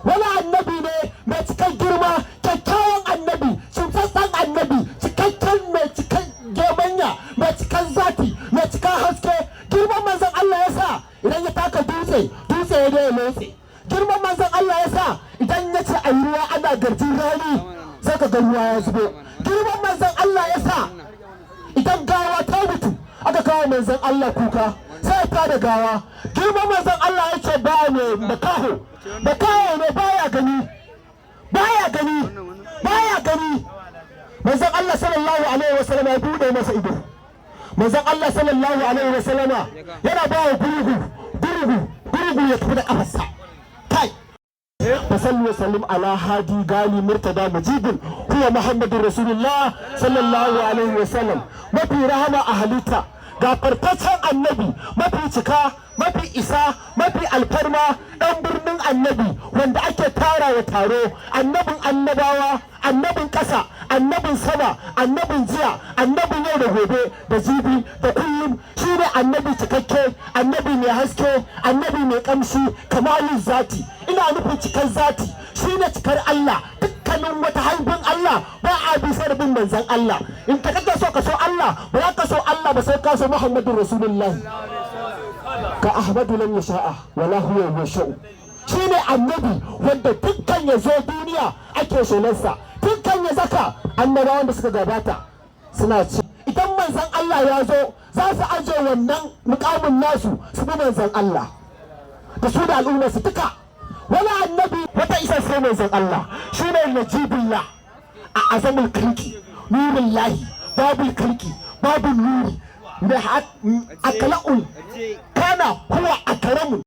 Wani annabi ne mai cikan girma, kyakkyawan annabi, shimtsatsen annabi, cikakken mai cikan gemanya, mai cikan zati, mai cikan haske. Girman manzon Allah ya sa idan ya taka dutse, dutse ya dai lotse. Girman manzon Allah ya sa idan ya ce a yi ruwa ana garjin rani, sai ka ga ruwa ya zubo. Girman manzon Allah ya sa idan gawa ta mutu aka kawo manzon Allah kuka, sai ya tada gawa. Girman manzon Allah ya ce ba ne makaho, makaho ne, baya gani, baya gani, baya gani. Manzon Allah sallallahu alaihi wasallam ya bude masa ido. Manzon Allah sallallahu alaihi wasallama yana ba wa gurgu, gurgu, gurgu ya tafi da kafarsa. Kai, فصل وسلم على هادي غالي مرتضى مجيد، هو محمد رسول الله صلى الله عليه وسلم. Mafi rahama a halitta, ga farfacen annabi, mafi cika, mafi isa, mafi alfarma, dan birnin annabi wanda ake tara wa taro, annabin annabawa, annabin ƙasa, annabin sama, annabin jiya, annabin yau da gobe da jibi da kullum. Shi ne annabi cikakke, annabi mai haske, annabi mai kamshi, kamalin zati. Ina nufin cikar zati, shine cikar Allah. Dukkanin wata haibin Allah ba a bisa da bin manzan Allah. In ka kake so ka so Allah, ba za ka so Allah ba sai ka so Muhammadu Rasulullahi. Ka Ahmadu lam yasha'a wala huwa yasha'u. Shine annabi wanda dukkan ya zo duniya ake shelarsa, dukkan ya zaka annabawan da suka gabata suna ci. Idan manzan Allah ya zo, za su aje wannan mukamin nasu su bi manzan Allah da su da al'ummarsu duka. Wani annabi wata isa sai manzan Allah. Shine najibullah a azamul kalki, nurin lahi, babul kalki, babul nuri, akala'ul kana huwa akaramun.